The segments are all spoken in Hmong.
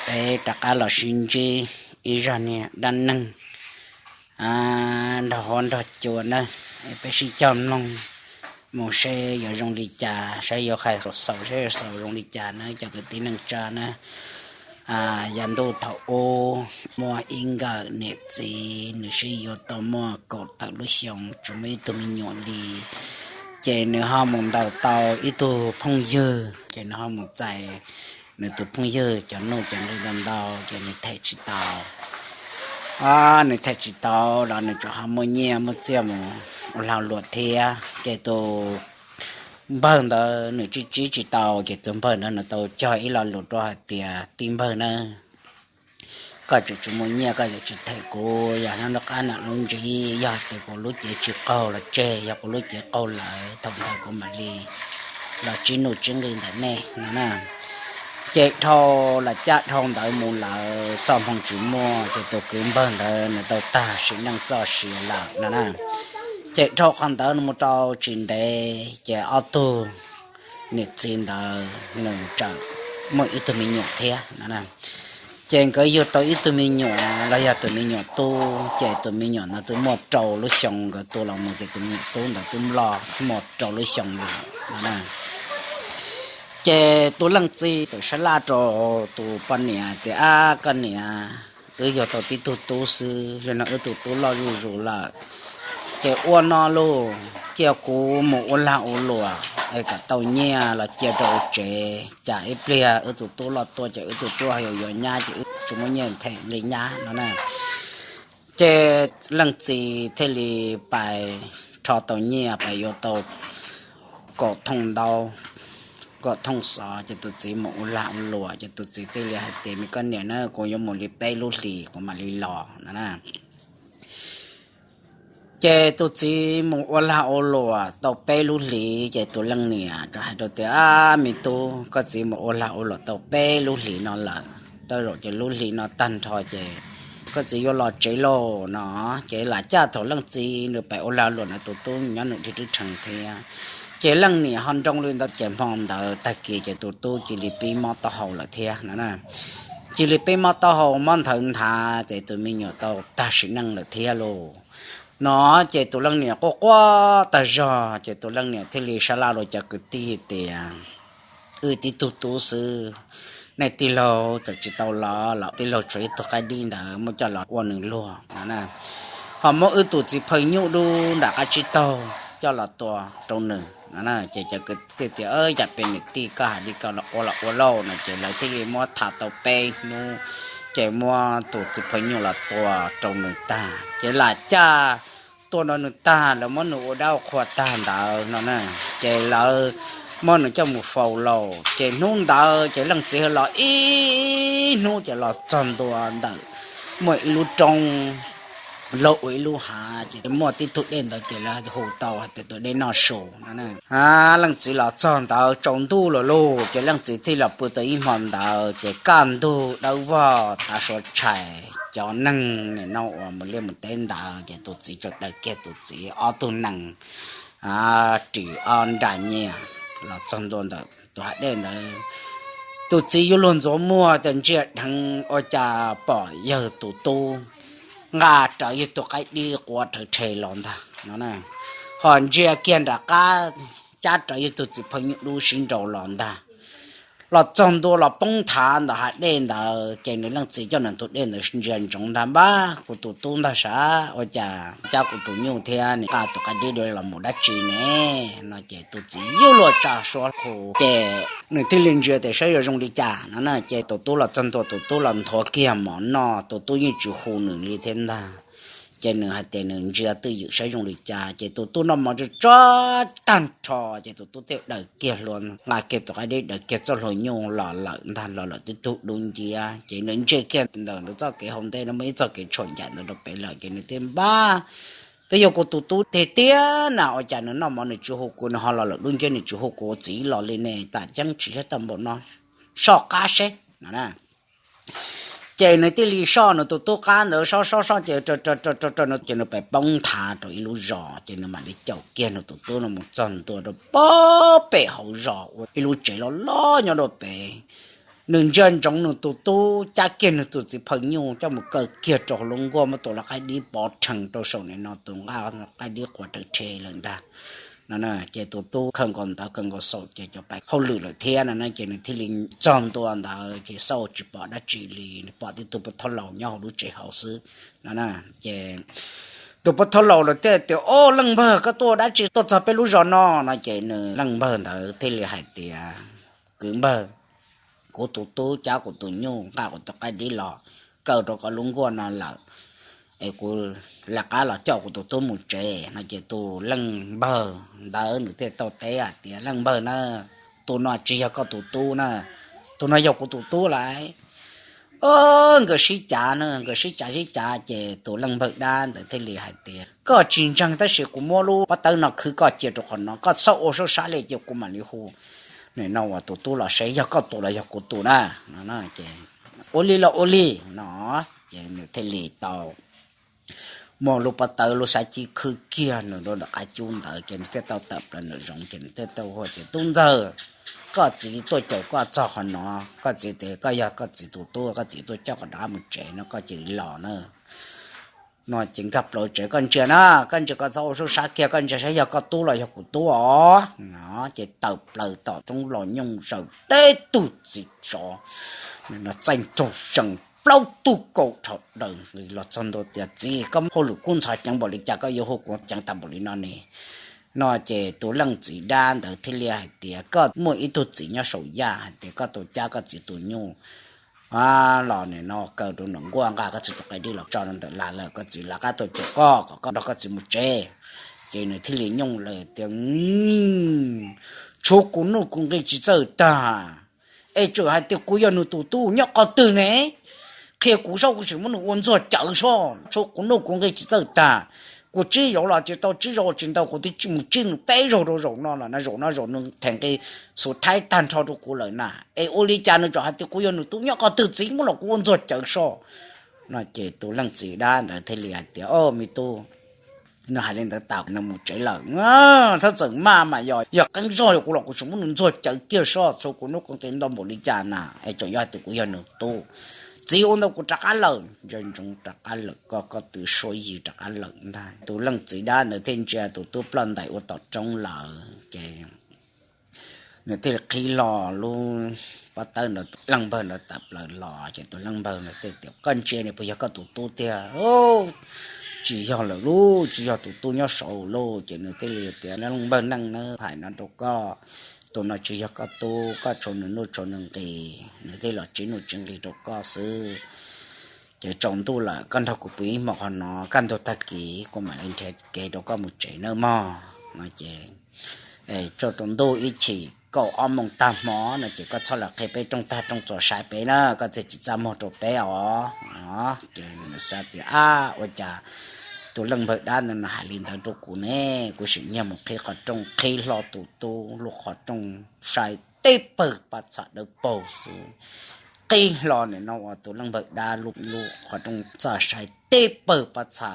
Peb rov qab los sib ntsib ib zaj niag dab neeg nrog huab nrog cua na, peb sib cog mloog mus seb yuav zoo li cas, saib yuav hais xaus seb xaus zoo li cas na cov kwv tij neej tsa na. Yav ntuj thaum ub muaj ib nkawm niam txiv nws sib yuav tau muaj kaum tawm lub xyoo tsis muaj ib tug me nyuam li. Ces nws ho mus ntaus tau ib tug phooj ywg, ces nws ho mus txais nws tus phooj ywg cov nuj cov nqi ntau ntau, ces nws them tsis tau. Nws them tsis tau los nws tsuas ho muaj nyiaj muaj txiaj mus ua lag luam thiab. Ces tus npawg ntawd nws tsis tsib tsis tau, ces tus npawg ntawd nws tau cog ib lo lus rau hais tias, tij npawg na, koj tseem tsis muaj nyiaj koj yuav tsis them kuv, yog nyob nruab qab nram lub ntsis, yog tias kuv lub cev tsis qaug los tseg, yog kuv lub cev qaug lawm thaum ntawd kuv mam li los tsib nuj tsib nqi ntawm nej no na. Ces dhau los caj dhau ntawd mus lawm txoj hmoo tsis muaj, ces tus kwv npawg ntawd nws tau tag sim neej txoj sia lawm no na. Ces dhau qhov ntawd mus rau tsis ntev ces ob tug niam txiv ntawd nws tseem muaj ib tug me nyuam thiab no. Ces nkawd yug tau ib tug me nyuam los yog tus me nyuam tub, ces tus me nyuam ntawd twb muaj rau lub xyoo nkawd tua los mus, ces tus me nyuam tub ntawd twb loj muaj rau lub xyoo lawm no. Ces tus leej txiv txawm sab laj rau tus poj niam tias, ab koj niam, wb yug tau tib tug tub xwb, zaum no wb tus tub loj zuj zus lawm, ces ua no lauj, cia kuv mus ua lag ua luam es kom tau nyiaj los cia rau tsev, cas ib pliag wb tus tub loj tuaj ces wb tus tub yuav yuav nyab ces wb tsis muaj nyiaj them nqi nyab no na. Ces leej txiv thiaj li pais rho tau nyiaj pais yuav tau kaum thooj ntaub, kaum thooj xov, ces tus txiv mus ua lag ua luam, ces tus txiv thiaj li hais tias, me koj niam na, kuv yuav mus li peb lub hlis kuv mam li los no na. Ces tus txiv mus ua lag ua luam tau peb lub hlis, ces tus leej niam txawm hais rau tias, ab me tub, koj txiv mus ua lag ua luam tau peb lub hlis no lawm, tej zaum ces lub hlis no tag nrho ces koj txiv yuav los tsev lauj no. Ces lam caj thaum leej txiv nws pais ua lag luam na tus tub nyob nws dhia rwb rhees thiab. Ces leej niam ho nroo li ntawd ces hmo ntawd tag kis ces tus tub cia li pib mob taub hau lawm thiab no na. Cia li pib mob taub hau mob nthawv nthav ces tus me nyuam tau tag sim neej lawm thiab lauj no. Ces tus leej niam quaj quaj tag zog, ces tus leej niam thiaj li sab laj rau cov kwv tij tias, wb tib tug tub xwb, nej tij laug txawm tsis tau los los tij laug tshuav ib tug qaib dib ntawd muab coj los ua nws luag no na, ho muab wb tus txiv phaw nyuj dub nram qab tsib taug coj los tua rau nws no. Ces cov kwv tij tias, yam pes niam tij koj hais li ko los ua los ua lauj no, ces lawv thiaj li muab tham tau peb hnub, ces muab tus txiv phaw nyuj los tua rau nws tag, ces lam caj tua rau nws tag, lawv muab nws ua dab ua qhua tag ntawd no na. Ces lawv muab nws coj mus faus lauj, ces hnub ntawd ces leej txiv los ib hnub ces los txog ntua ntawm muaj ib lub roob laug ua ib lub hav, ces muaj tib tug dej ntawd ces lawv hu tau hais tias tus dej Noj Su no. Leej txiv los txog ntawd tsaus ntuj lawm lauj, ces leej txiv thiaj los pw tau ib hmo ntawd, ces kaj ntug dawb vog tav su tshais, cov neeg nim no uas mus liaj mus teb ntawd, ces tus txiv txawm daws kiag tus txiv ob tug nees ris ob nra nyiaj los txog ntua ntawm tus hav dej ntawd. Tus txiv yuav luag ntxuav muag tas ntsia dheev ua cas pom yawg tus tub nqa rawv yawg tus qaib dib quav rhawv rhe los ntag no, ho ntsia kiag nram qab cab rawv yawg tus txiv phaw nyuj dub sib nraus los ntag. Los txog ntua los poob nthav ntawm hav dej ntawd, ces nws leej txiv coj nws tus dej ntawd ntsia ntsoov ntag, npab, kuv tus tub ntag sav, ua cas cab kuv tus nyuj thiab nws nqa tus qaib dib dua los mus dab tsi ne no. Ces tus txiv yuav luag tsa suab hu, ces nws thiaj li ntsia tias saib yuav zoo li cas no na. Ces tus tub los txog ntua, tus tub los nthuav kiag mov noj, tus tub yeej tsis hu nws li thiab ntag. Ces nws hais tias nws ntsia twj ywm saib zoo li cas, ces tus tub noj mov tso tag nrho, ces tus tub thiaj daws kiag hlua, nqa kiag tus qaib dib daws kiag txoj hlua nyuj los lawm ntag, los lawm tib tug dub nciab. Ces nws ntsia kiag ntawm nws txoj kev hauv ntej no muaj ib txoj kev tshuam ncaim ntawd rau pem lawm, ces nws thiaj npab, twb yog kuv tus tub tiag tiag na, ua cas nws noj mov nws tsis hu kuv, nws ho los lawm dub nciab nws tsis hu kuv ua txiv los li ne, tam ceeb tsis yog tau npaum no, soj qab seb no. Ces nws thiaj li soj nws tus tub qab ntawd, soj soj soj ces, ces nws pais poob nthav rau ib lub zos, ces nws mam li caum kiag nws tus tub no mus txog ntua rau pem hauv zos ua ib lub tsev loj loj nyob rau pem. nws ntsia ntsoov nws tus tub cab kiag nws tus txiv phaw nyuj coj mus kaw kiag rau hauv lub nkuaj muab tus laj qaib dib pov rhees rau saum nim no tus nqaj qaib dib quas rhe lawm ntag no. Ces tus tub khaws nkaus ntawv khaws nkaus xaum ces cov pais hauj lwm lawm thiab no na, ces nws thiaj li txog ntua ntawd ces xauj tsis pom dab tsi li, nws pom tib tug pov thawj laus nyob hauv lub tsev hauv xwb no. Ces tus pov thawj laus lawm thiaj tias, Ob, leej npawg, koj tuaj dab tsi tuaj txog peb lub zos no? No ces nws leej npawg ntawd thiaj li hais tias, Kwv npawg, kuv tus tub cab kuv tus nyuj nqa kuv tus qaib dib los kaw rau koj lub nkuaj no lawm, es kuv lawv qab los coj kuv tus tub mus tsev no. Ces tus leej npawg ntawd nws thiaj tau teb hais tias, Leej npawg na, tus no tsis yog koj tus tub na, tus no yog kuv tus tub lawm. Ob, nkawd sib cav na, nkawd sib cav sib cav ces tus leej npawg dab ntawd thiaj li hais tias, Koj tsis ntseeg tab sis kuv muab lub pob tawb no khwb koj cia rau qhov no, koj txhob ua suab sab li ces kuv mam li hu nim no uas tus tub los seb yog koj tus los yog kuv tus na. Ua li los ua li no. Ces nws thiaj li tau muab lub pob tawb lub sab cib khwb kiag nws rau nram qab cub ntawd ces nws thiaj tau tawm plaws nram zoov ces nws thiaj tau hu tias, Tub ntxawg, koj txiv tuaj caum koj txog qhov no, koj txiv tias koj yog koj txiv tus tub, koj txiv tuaj coj koj rov qab mus tsev no, koj cia li los na. No ces nkag plaws tsev, koj ntsia na, koj ntsia koj txhob ua suab sab kiag, koj ntsia saib yog koj tub los yog kuv tub os. No ces tawm plaws tom roob los nyooj zaws teb tug txiv tsov, txaij nraug sees plaub tug kaus dhau daws nqis los txog ntua tias, Txiv, koj hauj lwm kub ntxhov ceev npaum li cas koj yuav hu kuv ceev tag npaum li no ne? No ces tus leej txiv dab ntawd thiaj li hais tias, Koj muaj ib tug txiv nyob saum yaj hais tias koj tau cab koj txiv tus nyuj los nim no kaw rau nram nkuaj, nqa koj txiv tus qaib dib los tso rau ntawm lawm, koj txiv lawv qab tuaj caum koj kom koj nrog koj txiv mus tsev. Ces nws thiaj li nyooj lawm tias, Tshuav kuv nuj kuv nqi tsis txawj tag, es tseem hais tias kuv yog nws tus tub, nyob qhov twg ne? Qhia kuv saib, kuv tseem muab nws ua ntxuag cawv soj. Tshuav kuv nuj kuv nqi tsis txawj tag, kuv tsib zaug los tsis tau, tsib zaug tsis ntau, kuv twb mus tsib nws peb zaug rau zaum no lawm na, zaum no zaum nws them nqi xus thaib tag nrho rau kuv lawm na. Es ua li cas nws tseem hais tias kuv yog nws tub, nyob qhov twg, txiv muab los kuv ua ntxuag cawv soj. No ces tus leej txiv dab ntawd thiaj li hais tias, Au me tub, nws hais li ntawd tas nws mus tsev lawm. Txhob txawm maj mam yog, yog qeeb zog yog kuv los kuv tseem muab nws ntxuag cawv kiag soj, tshuav kuv nuj kuv nqi ntau npaum li cas na, es tseem yuav hais tias kuv yog nws tub. Txiv, ua ntawd kuv rov qab lawm. Ntsia ntsoov rov qab lawm, koj koj tw suab yig rov qab lawm ntag. Tus leej txiv dab ntawd thiaj ntsia tus tub ploj ntais ua tom roob lawm ces nws thiaj li qhib hlo lub pob tawb ntawd, leej npawg ntawd tawm plaws los ces tus leej npawg ntawd thiaj tias, Koj ntsia ne, puas yog koj tus tub tiag? Tsis yog lawm lauj, tsis yog tus tub nyob saud lauj. Ces nws thiaj li tias, Leej npawg Neej na, hais no rau koj, tus no tsis yog koj tub, koj tshuav nws nuj tshuav nws nqis, nws thiaj los tsib nuj tsib nqis rau koj xwb. Ces tsaus ntuj lawm, koj nrog kuv pw ib hmos qhov no, kaj ntug tag kis kuv mam li nrhiav kev rau koj mus tsev nawb mog. No ces tsaus rau ntuj ib chim kaum ob moos tag hmo no ces koj txhob los qhia peb rooj tag rooj txos saib peb na, koj thiaj tsis txaj muag rau peb os. Ces nws xav tias, Ab, ua cas tus leej npawg dab no hais li ntawd rau kuv ne? Kuv sim nyiag mus qhib qhov rooj, qhib hlo tus tub lub qhov rooj sai teb pawg pab txha dawb paug xwb. Qhib hlo nim no uas tus leej npawg dab lub qhov rooj txaj sai teb pawg pab txha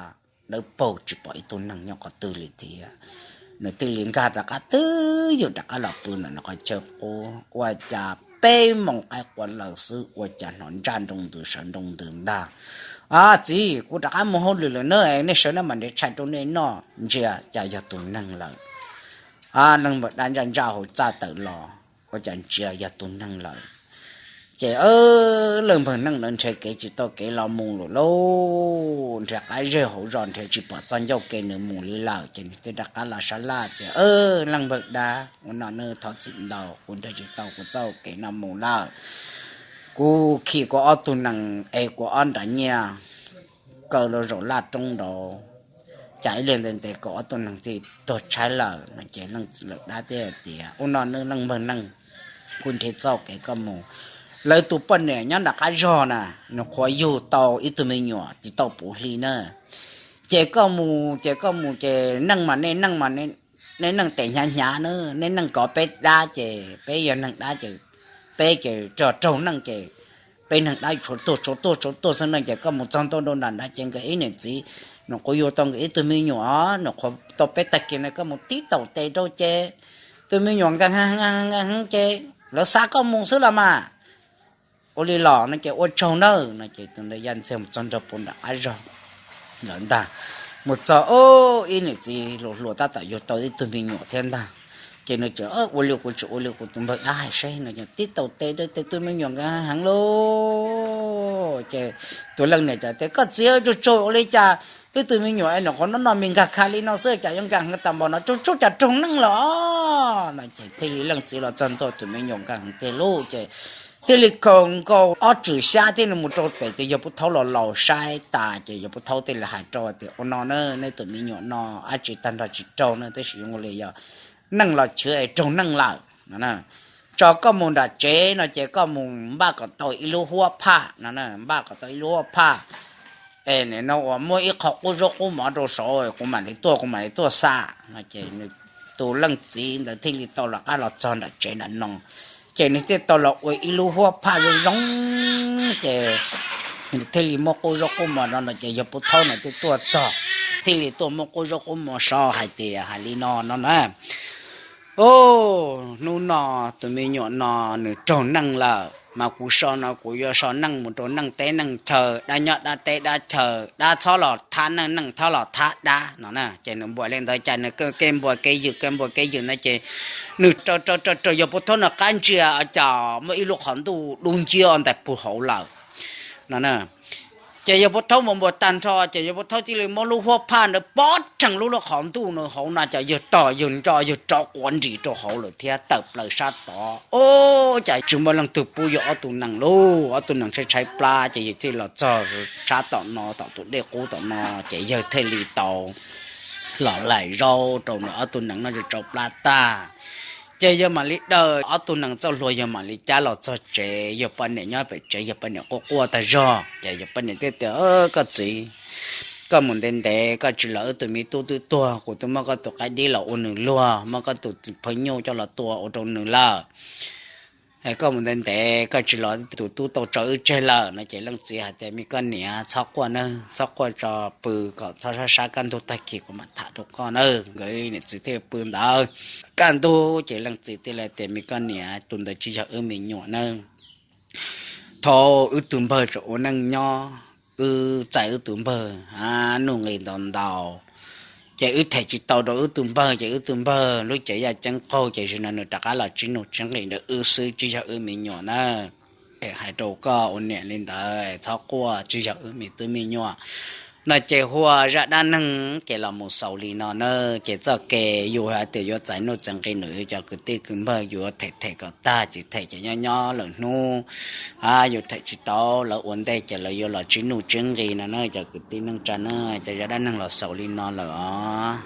dawb paug, tsis pom ib tug neeg nyob qhov twg li thiab. Nws thiaj li nkag rov qab twb ywm rov qab los pw ntawm nws qhov chaw qub. Ua cas peb moos qaib qua lawm xwb ua cas hnov ntsaj nroo ntws sawv nroo ntws ntag. Ab txiv, kuv rov qab mus hauj lwm lawm na, nej sawv no mam nrhiav tshais rau nej noj. Ntsia cas yog tus neeg lawm. Ab, leej npawg dab ntsaj ntsaj hauv txaj tawm los, ua cas ntsia yog tus neeg lawm. Ces leej npawg Neej ntawd nrhiav kev tsis tau kev los mus lawm lauj, nrhiav qab zej hauv zos nrhiav tsis pom txoj ncauj kev nws mus li lawm ces nws thiaj rov qab los sab laj tias, Leej npawg dab, ua no nws thov txim ntau, kuv nrhiav tsis tau kuv txoj kev no mus lawm. Kuv khi kuv ob tug nees es kuv ob nrab nyiaj kaw rau zaum laj roob nraud, cas ib lig ntev ntev kuv ob tug nees thiaj tuag tshaib lawm no. Ces leej txiv dab thiaj tias, Ua no nws leej npawg Neej, kuv nrhiav txoj kev koj mus. Lawv tus poj niam nyob nram qab zog na, nws qhuav yug tau ib tug me nyuam tsis tau puv hli na. Ces koj mus, ces koj mus ces neej mas nej neej mas nej neej tes hnyav hnyav na, nej neej kov peb dab ces peb yog neeg dab ces peb ces raug neej ces peb neeg dab tshuav tuag tshuav tuag tshuav tuag xwb neej. Ces koj mus txog ntua rau nram nrad ces nkawd ib niam txiv, nws qhuav yug tau nkawd ib tug me nyuam, nws qhuav tau peb tag kis no, koj mus tib taum tes rau ces tus me nyuam nkag nkag ces lawv xa koj mus xwb los mas. Ua li los no ces ua tsaug nawb no ces tus ntawd ya ntxiag mus txog nrog puag nram qab zog lawm ntag. Mus txog ib niam txiv hluas hluas tab tom yug tau ib tug me nyuam thiab ntag. Ces nws tias, Ua li kuv tsis ua li kuv tus npawg dab hais seb no, tib tau tes rau tes tus me nyuam nkag heev lauj. Ces tus leej niam tias, Koj txiv, tsaug tsaug ua li cas wb tus me nyuam es nyuam qhuav noj noj me nkag kha li no xwb cas yuav nkag heev tas npaum no, tsaug tsaug cas raug neej lawm os no. Ces thiaj li leej txiv los txog ntua tus me nyuam nkag heev tiag lauj. Ces thiaj li khaws nkaus ob tswm xyab thiab nws mus rau pem tes yawg Pub Thaub los laus saib tas ces yawg Pub Thaub thiaj li hais rau tias, Ua no na, neb tus me nyuam no dab tsi tag nrho tsis raug na, tab sis zoo li yog neej los chwv es raug neej lawm no. Tso koj mus nram tsev no ces koj mus npaj kom tau ib lub huab phaj no, npaj kom tau ib lub huab phaj es nim no uas muab ib qho qub zaub qub mov rau saud kuv mam li tuaj, kuv mam li tuaj xa no. Ces nws tus leej txiv ntawd thiaj li tau los qab los txog nram tsev nram no, ces nws thiaj tau los ua ib lub huab phaj zoo zoo. Ces nws thiaj li muab qub zaub qub mov no no ces yawg Pub Thaub no thiaj tuaj txog, thiaj li tuaj muab qub zaub qub mov so hais tias, hais li no no na, Hnub no tus me nyuam no nws raug neej lawm mas kuv so no kuv yuav so neej mus rau neej teb neej chaw, dab nyob dab teb dab chaw, dab txhob los thab neej, neej txhob los thab dab no na. Ces nws npuas li ntawd ces nws kev npuas kev ywm kev npuas kev ywm no ces nws raws raws raws yawg Pub Thaub no qab ntsia cas muaj ib lub qhov ntuj dub nciab ntais puag hauv lawm no. Ces yawg Pub Thaub mus npuas tag nrho ces yawg Pub Thaub thiaj li muab lub huab phaj ntawd pov rhees lub lub qhov ntuj no hauv no ces yawg tos yawg nco yawg rov quav nris rau hauv lawm thiab tawm plaws sab tod. Ub, cas tsis muaj leej twg pub yawg ob tug nees lauj. Ob tug nees tshaib tshaib plab ces yawg thiaj los txog sab tom no, tom tus dej qub tom no ces yawg thiaj li tau los laim zaub rau nws ob tug nees noj tsau plab tag. Ces yawg mam li daws ob tug nees txoj hlua, yawg mam li cab los txog tsev. Yawg poj niam nyob pem tsev, yawg poj niam quaj quaj tag zog ces yawg poj niam thiaj tias, Koj txiv, koj mus ntev ntev koj tsis los, wb tus me tub twb tuag, kuv twb muab koj tus qaib dib los ua nws luag, muab koj tus phaj nyuj coj los tua ua rau nws lawm. Koj mus ntev ntev koj tsis los, tus tub tau tso wb tseg lawm no. Ces leej txiv hais tias, Me koj niam, txhob quaj nawb, txhob quaj, tso pw kom txog sab sab kaj ntug tag kis kuv mam tham rau koj nawb. Nkawd niam txiv thiaj pw ntawd. Kaj ntug ces leej txiv thiaj li tias, Me koj niam, tus ntawd tsis yog wb me nyuam nawb. Thaum wb tus npawg tseem ua neej nyob, wb txais wb tus npawg nuj nqis ntau ntau, ces wb them tsis tau rau wb tus npawg, ces wb tus npawg lub cev yaj ceeb qaug, ces zaum no nws rov qab los tsib nuj tsib nqis ntawm wb xwb, tsis yog wb me nyuam na. Hais rau koj ua niam li ntawd txhob quaj, tsis yog wb me tub me nyuam no. Ces hu ua zaj dab neeg ces los mus xaus li no na. Ces txoj kev yus hais tias yuav txais nuj txais nqis ntawm yus cov kwv tij kwv npawg, yuav them them kom tag, tsis them ces nyob nyob lwm hnub yus them tsis tau, lawv ua ntej ces lawv yuav los tsib nuj tsib nqis no na cov kwv tij neej tsa na. Ces zaj dab neeg los xaus li no lawm os.